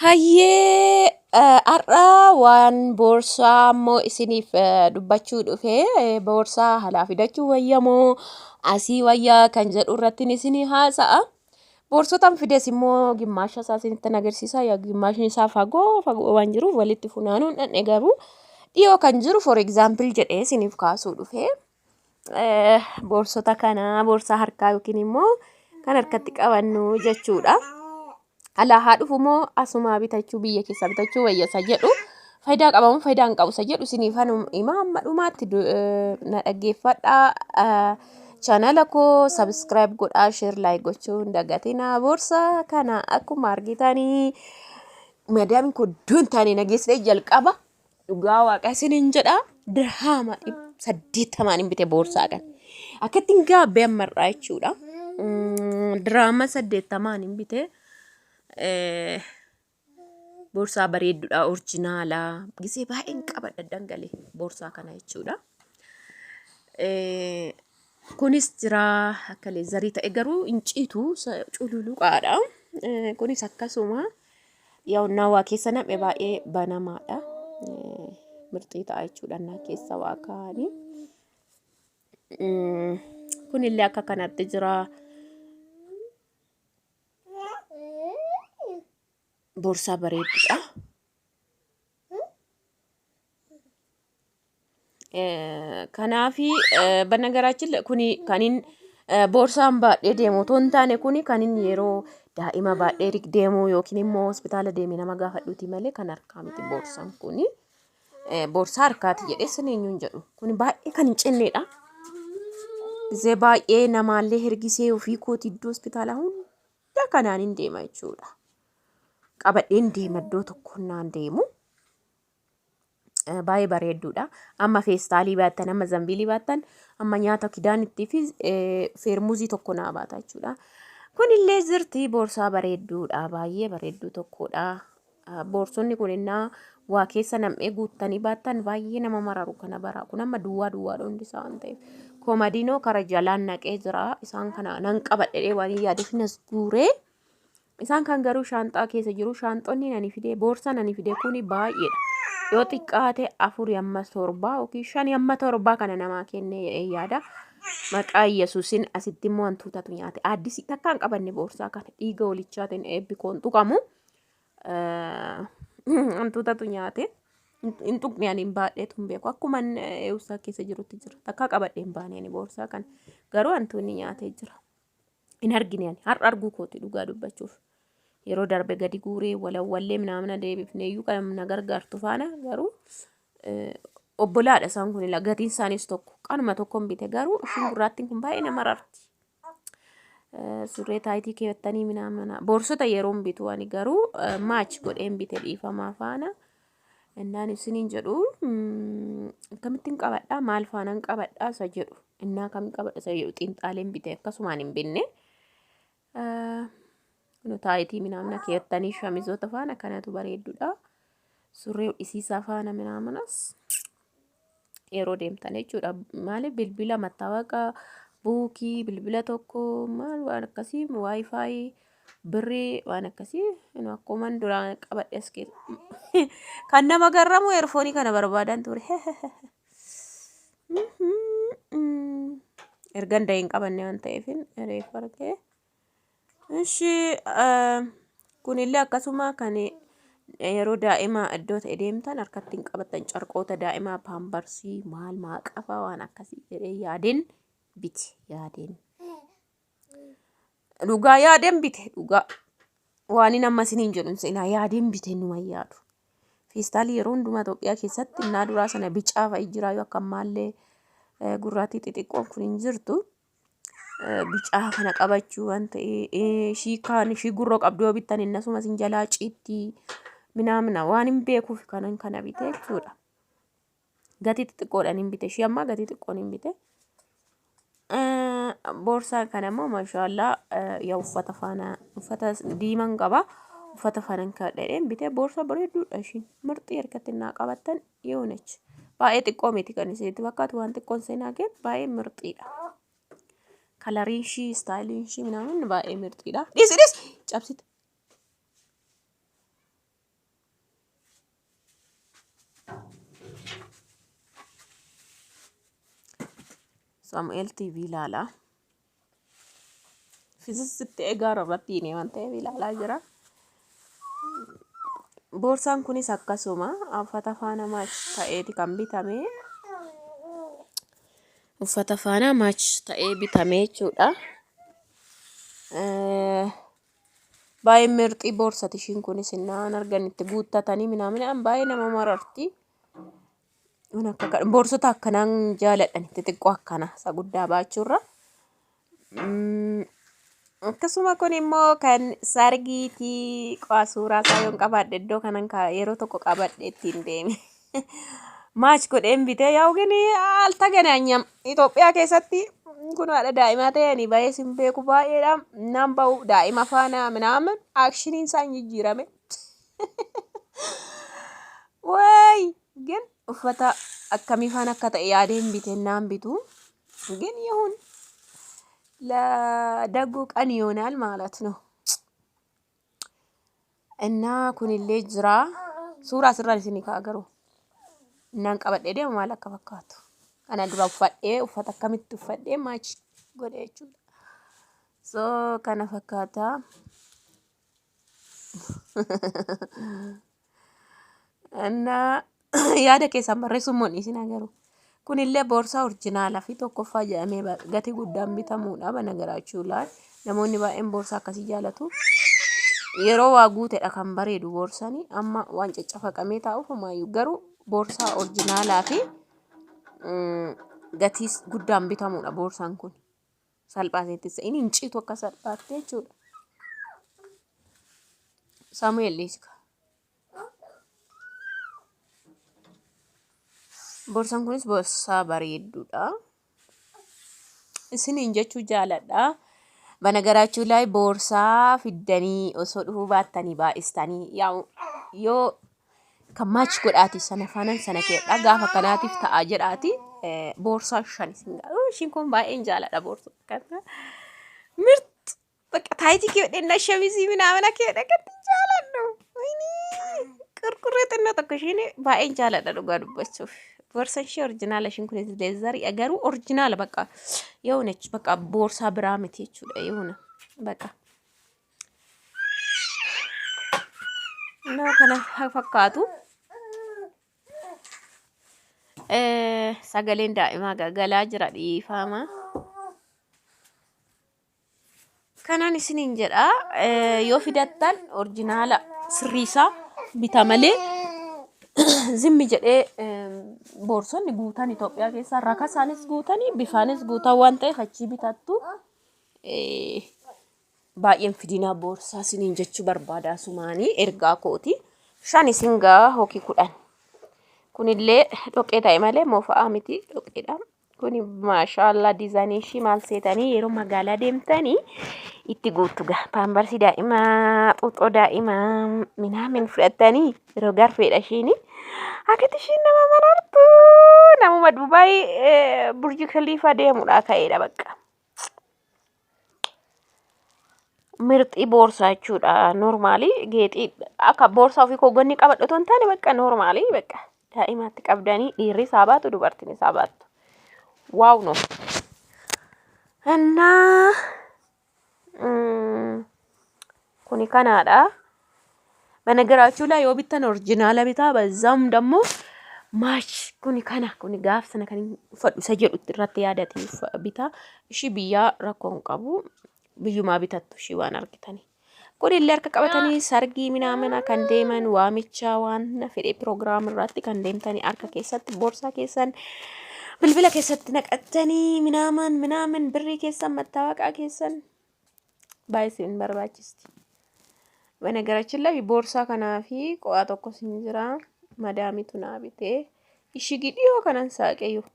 Hayyee, har'a waan boorsaa immoo isiniif dubbachuu dhufe. Boorsaa alaa fidachuu wayya moo asii wayyaa kan jedhu irratti isinii haasa'a. Boorsotaan fides immoo gimmaasha isaa isinittin agarsiisa. Yaa, gimmaashni isaa fagoo fagoo waan jiruuf walitti funaanuun dhandhe, garuu dhiyoo kan jiru for example jedhee isiniif kaasuu dhufe. Boorsota kana, boorsaa harkaa yookiin immoo kan harkatti qabannu jechuudha. Alaa haa dhufu moo asumaa bitachuu, biyya keessaa bitachuu wayya isa jedhu, faayidaa qaba moo faayidaa hin qabu isa jedhu isiniif hima. Hamma dhumaatti na dhaggeeffadhaa. Chaanala koo subscribe godhaa, share, like gochuu hin dagatinaa. Boorsaa kana akkuma argitanii madaamiin koo iddoo hin taane na geessitee jalqaba. Dhugaa Waaqa isiniin jedha, dirhaama 80n hin bite boorsaa kana. Akkatti hin gaabbee ammarraa jechuudha. Dirhaama 80n hin bite. Boorsaa bareedduudha, original. Gisee baay'een qabadha dangalee boorsaa kana jechuudha. Kunis jira, akka leather ta'e garuu hin citu, cululuqaadha. Kunis akkasuma yaa'unnaa waa keessa nam'e baay'ee banamaadha. Mirxii ta'a jechuudha naa keessa waa kaa'anii. Kunillee akka kanatti jira. Boorsaa bareedduudha. Kanaafi bannagaraachin kuni kanin boorsaan baadhee deemu otoo hin taane, kuni kanin yeroo daa'ima baadhee deemu yookiin immoo hospitaala deemee nama gaafadhuuti malee kan harkaa miti boorsaan kuni. Boorsaa harkaati jedhee sin eenyuun jedhu. Kuni baay'ee kan hin cinneedha. Gisee baay'ee namaallee hergisee ofii kooti iddoo hospitaalaa hunda kanaan hin deema jechuudha. Qabadheen deema, iddoo tokko naan deemu. Baay'ee bareedduudha. Amma feestaalii baattan, amma zambiilii baattan, amma nyaata kidaanittii fi feermuzii tokko naa baata jechuudha. Kunillee jirti, boorsaa bareedduudha. Baay'ee bareedduu tokkodha. Boorsonni kun innaa waa keessa nam'ee guuttanii baattan baay'ee nama mararu kana bara. Kun amma duwwaa duwwaadha hundi isaa waan ta'eef. Koomadiinoo kara jalaan naqee jira. Isaan kana nan qabadhee waan hin yaadeef nas guuree. Isaan kan garuu shaanxaa keessa jiru. Shaanxonni nani fidee, boorsaa nani fidee kuni baay'eedha. Yoo xiqqaate afurii amma torbaa yookiin shanii amma torbaa kana namaa kennee jedhee yaada. Maqaa Yesuusin asitti immoo hantuutatu nyaate. Aaddisii takka hin qabanne boorsaa kana, dhiiga holichaatiin eebbi koon tuqamu. Hantuutatu nyaate. Hin tuqne, ani hin baadheetu hin beeku. Akkuma eewusaa keessa jirutti jira. Takkaa qabadhee hin baane ani boorsaa kana. Garuu hantuunni nyaatee jira. Hin argine, ani har'a arguu kooti dhugaa dubbachuuf. Yeroo darbe gadi guuree walawwallee minaamina deebifne iyyuu kan na gargaartu faana, garuu obbolaadha isaan kun, gatiin isaaniis tokko, qanuma tokkon bite, garuu ishiin gurraattiin kun baay'ee nama rarti. Surree taayitii keewwattanii minaamina boorsota yeroon bitu ani garuu match godheen bite dhiifamaa faana. Innaan isiniin jedhu, akkamittiin qabadhaa, maal faanaan qabadhaa isa jedhu, innaa kam qabadha isa jedhu xiinxaaleen bite, akkasumaan hin binne. Nu taayitii minaamina keewwattanii shamizoota faana kanatu bareedduudha. Surree dhisiisaa faana minaaminas yeroo deemtan jechuudha. Maaliif, bilbila mattaawaqaa, buukii, bilbila tokko, maal waan akkasii, WiFi, birrii, waan akkasii akkuma duraan qabadhe as keessa. Kan nama garramu earphone kana barbaadan ture. Ergan da'ee hin qabanne waan ta'eef reefu argee. Ishi kunillee akkasuma kan yeroo daa'ima iddoo ta'e deemtan harkatti hin qabattan, carqoota daa'imaa, paambarsii, maal maaqafaa, waan akkasii jedhee yaadeen bite. Yaadeen, dhugaa yaadeen bite. Dhugaa waan inni amma isiniin jedhu seenaa yaadeen bite, numa yaadu. Feestaalii yeroo hundumaa Itoophiyaa keessatti innaa duraa sana bicaa fa'i jira yoo akka ammaallee gurraattii xixiqqoon kun hin jirtu. Bicaa kana qabachuu waan ta'e, ishii kaan ishii gurroo qabdu yoo bittan innasuma isin jalaa ciitti minaamina waan hin beekuuf kanan kana bite jechuudha. Gatii xixiqqoodhaan hin bite, ishii ammaa gatii xiqqoon hin bite. Boorsaa kana immoo maashaallaa, yaa uffata faana, uffata diimaan qaba. Uffata faana kadhadheen bite, boorsaa bareedduudha ishiin. Mirxii harkatti naa qabattan yoonach. Baay'ee xiqqoo miti kan isinitti fakkaatu, waan xiqqoon seenaa kee baay'ee mirxiidha. Coloriin ishii, styleiin ishii minaamin baay'ee mirxiidha. Dhiisi, dhiisi, cabsite. Saamu'eel TV ilaala. Fizizitti egaara irratti hiinee waan ta'eef ilaalaa jira. Boorsaan kunis akkasuma uffata faana match ta'eeti kan bitame. Uffata faana match ta'ee bitame jechuudha. Baay'ee mirxii boorsati ishiin kunis innaan argan itti guuttatanii minaaminaan baay'ee nama mararti. Waan akka kana boorsota akkanaan jaaladhan xixiqqoo akkana isa guddaa baachuurra. Akkasuma kun immoo kan sargiiti. Qo'aa suuraa isaa yoon qabaadhe iddoo kanan yeroo tokko qabadhe ittiin deeme. Maach godheen bitee yaa'u gini altaganaanyam Itoophiyaa keessatti kun haadha daa'imaa ta'e ani baay'ee sin beeku baay'eedha. Naan ba'u daa'ima faana minaamin aakshiniin isaa hin jijjiirame. Waay ግን uffata akkamii faana akka ta'e yaadeen bite naan bitu ግን ይሁን ለደጉ ቀን ይሆናል ማለት ነው። እና kunillee jira. Suuraa asirraa isinii ka'a garuu. Innaan qabadhee deemu maal akka fakkaatu. Kana dura uffadhee uffata akkamitti uffadhee maach godhe jechuudha. So kana fakkaata. Innaa yaada keessan barreessuun immoo hin dhiisinaa garuu. Kunillee boorsaa orjinaala fi tokkoffaa jedhamee gatii guddaan bitamuudha banagaraachuu laal. Namoonni baay'een boorsaa akkasii jaalatu. Yeroo waa guutedha kan bareedu boorsani. Amma waan caccafaqamee taa'uuf homaayyuu garuu boorsaa orjinaalaa fi gatii guddaan bitamuudha boorsaan kun. Salphaa seetti inni hin citu akka salphaatti jechuudha. Saamu'eel dhiisika. Borsaan kunis borsaa bareedduudha. Isiniin jechuu jaaladha. Banagaraachuu laay boorsaa fiddanii osoo dhufuu baattanii baay'istanii yoo kan maach godhaati sana faanan sana keedha gaafa kanaatiif ta'a jedhaati boorsaa shan isin ga'a. Ishiin kun baay'een jaaladha boorsaa kana. Mirti በቃ taayitii keewwadhee shamizii ምናምን keewwadhee akkatti jaaladhu. Qurqurree xinnoo tokko isheen baay'een jaaladha dhugaa dubbachuuf. Boorsan ishee orjinaala ishiin kunis leezarii garuu orjinaala በቃ የሆነች በቃ boorsaa biraa miti jechuudha የሆነ በቃ እና kana fakkaatu. Sagaleen daa'imaa gagalaa jira dhiifama. Kanaan isiniin jedha yoo fidattan orjinaala sirriisaa bita malee zimmi jedhee boorsonni guutan Itoophiyaa keessaa rakasaanis guutanii bifaanis guutan waan ta'eef achii bitattu baay'een fidinaa boorsaa isiniin jechuu barbaada sumaanii ergaa kooti. 5 isin gaa hokii 10. Kunillee dhoqqee ta'e malee moofa'aa miti dhoqqeedha. Kuni maashaallaa diizaayinii ishii maal seetanii yeroo magaalaa deemtanii itti guuttu gaa. Paambarsii daa'imaa, xuuxoo daa'imaa minaamin fudhattanii yeroo garfeedha ishiini. Akkatti ishiin nama marartu namuma Dubaay Burji Khaliifaa deemudha ka'eedha bakka. Mirxii boorsaa jechuudha. Noormaalii geexii akka boorsaa ofii koo gonni qabadhu otoo hin taane bakka noormaalii bakka daa'imaatti qabdanii dhiirri isaa baatu dubartiin isaa baattu. Waaw no. Innaa kuni kanaadha. በነገራችሁ ላይ yoo bittan orjinaala bitaa በዛም ደግሞ ማች kuni kana kuni gaaf sana kan uffadhu isa jedhu irratti yaadate bitaa ishii biyyaa rakkoo hin qabu biyyumaa bitattu ishii waan argitanii. Kun illee harka qabatanii sargii minaamina kan deeman waamichaa waan fedhe piroogiraam irratti kan deemtanii harka keessatti boorsaa keessan bilbila keessatti naqattanii minaaman minaamin birrii keessan mattaawaqaa keessan baay'ee isin barbaachisti. በነገራችን ላይ boorsaa kanaa fi qo'aa tokko sin jira madaamitu naa bitee ishigi dhiyoo kanan saaqeyyuu.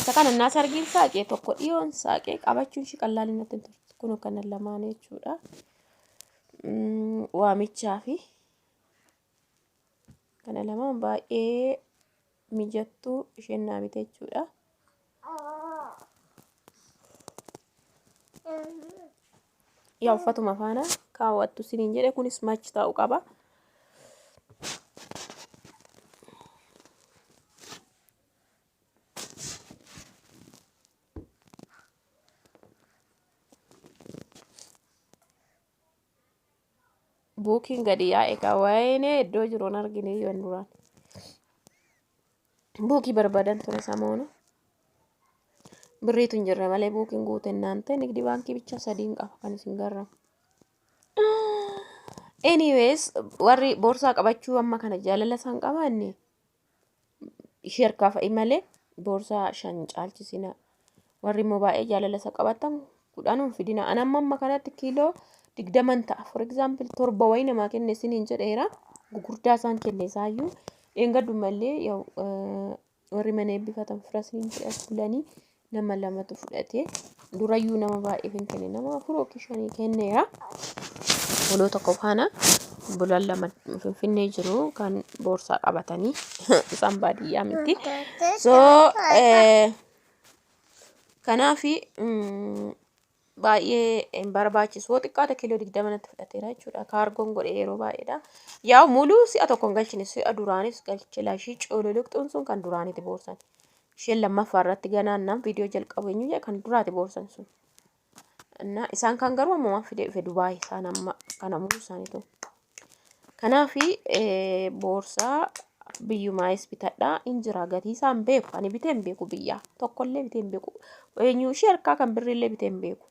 Isa kana innaa sargiin saaqee tokko dhiyoon saaqee qabachuun ishii qallaalii natti hin turte. Kun kana lamaan jechuudha. Waamichaa fi kana lamaan baay'ee mijattuu isheen naa bite jechuudha. Yaa uffatuma faana kaawwattu isiniin jedhe kunis maach ta'uu qaba. Buukiin gadi yaa'e kaa waayinee iddoo jiru hin argine iyyuu duraan. Buukii barbaadan ture samoona. Birriitu hin jirre malee buukiin guutennaan ta'e nigdi baankii bicha sadiin qaba kan isin garramu. Anyways, warri boorsaa qabachuu amma kana jaalala isaan qabaanne ishee harkaa fa'i malee boorsaa 5 caalchisina. Warri immoo baay'ee jaalala isa qabatan 10 fidina. Ani amma amma kanatti kiiloo 20 ta'a. For example, 7 wayii namaa kenne isiniin jedheera. Gugurdaa isaan kenne isaayyuu. Dheengaddu mallee warri mana eebbifatan fira isiniin jedhe as bulanii nama 2tu fudhate. Durayyuu nama baay'eef hin kenne, nama 4 yookiin 5 kenneera. Buloo tokko faana bulan 2 Finfinnee jiru kan boorsaa qabatanii, isaan baadiyyaa miti. So kanaafi baay'ee hin barbaachisu. Yoo xiqqaate kiiloo 20 natti fudhateera jechuudha. Kaargoon godhe yeroo baay'eedha. Yaa'u muluu si'a tokko hin galchine, si'a duraanis galche laashii coololuqxuun sun kan duraaniiti boorsan. Isheen lammaffaa irratti ganaan nam viidiyoo jalqabu eenyu jedhe kan duraati boorsan sun. Innaa isaan kan garuu ammumaan fidee dhufe Dubaay isaan amma kana mulu isaaniitu. Kanaafi boorsaa biyyumaayis bitadhaa hin jira, gatii isaa hin beeku, ani bitee hin beeku, biyyaa tokkollee bitee hin beeku, eenyu ishee harkaa kan birriillee bitee hin beeku,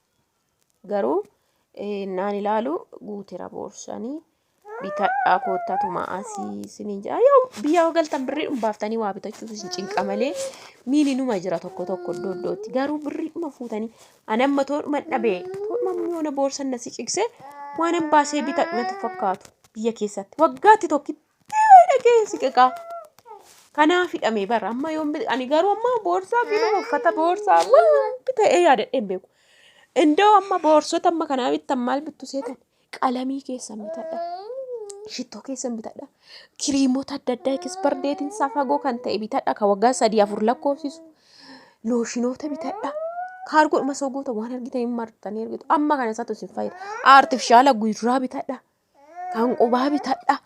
garuu naan ilaalu guutera boorsanii bitadhaa koottatuma asii isiniin jedha. Yoo biyyaa galtan birrii dhumbaaftanii waa bitachuuf isin cinqa malee miini numa jira tokko tokko iddoo iddootti, garuu birrii dhuma fuutanii ani amma toodhuma dhabee toodhuma mi'oona boorsan na si ciqse waan an baasee bitadhu natti fakkaatu. Biyya keessatti waggaatti tokkitti dhaqee si qiqaa. Kanaaf hidhamee bara amma yoon ani garuu amma boorsaa fi uffata boorsaa waan bita'ee yaadadhee hin beeku. Indoo amma boorsota amma kanaa bittan maal bittu seetan? Qalamii keessan bitadha. Shittoo keessan bitadha. Kiriimota adda addaa ekispardeetiin isaa fagoo kan ta'e bitadha. Kan waggaa 3 4 lakkoofsisu. Looshinoota bitadha. Kaargoodhuma soo goota waan argitan hin martanii argitu. Amma kana isaatu isin fayyada. Aartifishaala gurraa bitadha. Kan qubaa bitadha.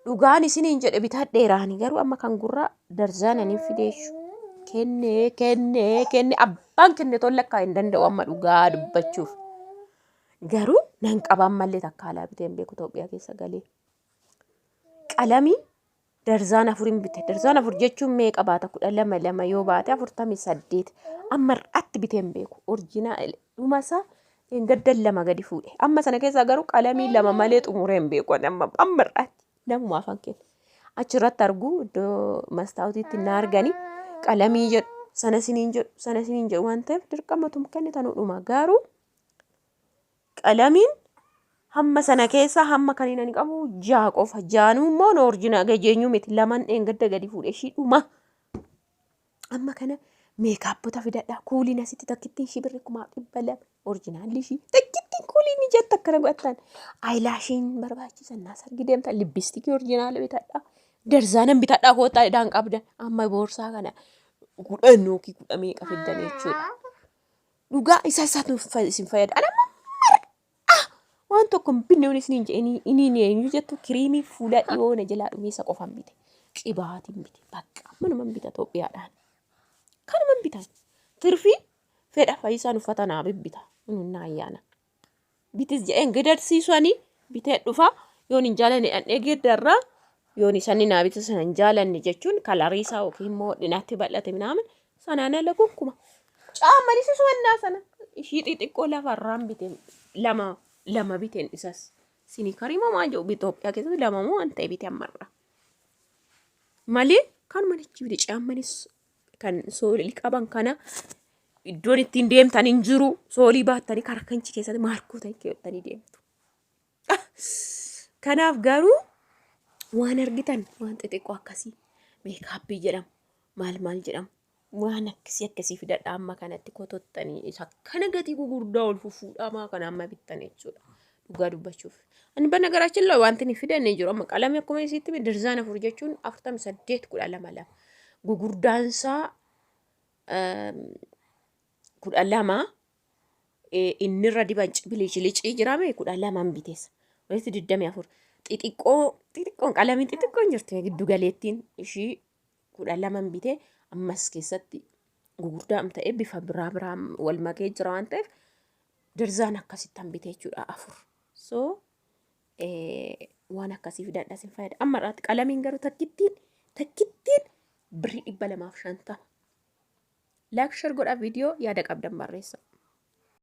Dhugaan isiniin jedhe bitadheeraani, garuu amma kan gurraa darzaananiin fideessu. Kennee kennee kennee abbaan kenne tola akka hin danda'u amma dhugaa dubbachuuf. Garuu nan qaba, ammallee takka alaa bitee hin beeku Itoophiyaa keessa galee. Qalamii darzaan afurin bite. Darzaan 4 jechuun meeqa baata? 12 2 yoo baate 48. Amma har'aatti bitee hin beeku. Orjinaal dhuma isaa gaddan 2 gadi fuudhe. Amma sana keessaa garuu qalamii 2 malee xumuree hin beeku. Amma amma har'aatti namuma afaan kenna. Achirratti argu, iddoo mastaawutiitti na arganii qalamii jedhu sana siniin jedhu sana siniin jedhu waan ta'eef dirqamatum kennitanuu dhuma, garuu qalamiin hamma sana keessaa hamma kan inni qabu 6 qofa. Jaanuu immoo orjinaa gajeenyuu miti, laman dheengadda gadi fuudhe ishii dhuma. Amma kana meekaappota fidadha. Kuuliin asitti takkittiin ishii birri 2,200, orjinaalli ishii takkittiin kuuliin ni jetta akkana godhattan. Aayilaashiin barbaachisan naas argi deemtan libbistikii orjinaala bitadha. Darzaanan bitadhaa koottaa idaan qabda. Amma boorsaa kana 10 yookiin kudha meeqa fiddan jechuudha. Dhugaa isa isaatu isin fayyada. Ana waan tokko hin binne yoon isiniin jedhe inni eenyu jettu, kiriimii fuula dhiyoo na jalaa dhumee isa qofan bite. Qibaatiin bite. Bakka manuman bita Itoophiyaadhaan. Kanuman bitan. Tirfii fedha fayyisaan uffata naa bibbita. Inni ayyaana. Bitis jedheen gedarsiisanii bitee dhufa, yoon hin jaalanne dhandhee geeddarraa, yoon isanni naa bite sana hin jaalanne jechuun kalarii isaa yookiin immoo dhinaatti bal'ate minaamin sanaan ala gonkuma. Caammanis isumannaa sana ishii xixiqqoo lafarraan bite, lama lama biteen isas sinikarii moo maal jedhu Itoophiyaa keessatti lama moo waan ta'e bite ammarraa. Malee kanuma achi bite, caammanis kan soolii qaban kana iddoon ittiin deemtan hin jiru, soolii baattanii karaa kanchi keessatti maarkoo ta'e keewwattanii deemtu. Kanaaf garuu waan argitan waan xixiqqoo akkasii meekaappii jedhamu maal maal jedhamu waan akkasii akkasii fidadha, amma kanatti kotottanii isa kana gatii gugurdaa ol fufuudhaa maa kana amma bittan jechuudha. Dhugaa dubbachuuf. Ani bana garaachin laa wanti ni fidanne jiru amma qalamii akkuma isitti dirzaan 4 jechuun 48 12 2. Gugurdaan isaa 12, inni irra diban bilicii jirame 12n biteessa. Walitti 24. Xixiqqoo xixiqqoon qalamiin xixiqqoon jirti giddu galeettiin ishii 12n bite, ammas keessatti gugurdaa ta'ee bifa biraa biraa wal makee jira waan ta'eef darzaan akkasittan bite jechuudha 4. So Waan akkasii fidadha sin fayyada. Amma irraatti qalamiin garuu takkittiin takkittiin birrii 250. Like, share godhaa, viidiyoo yaada qabdan barreessa.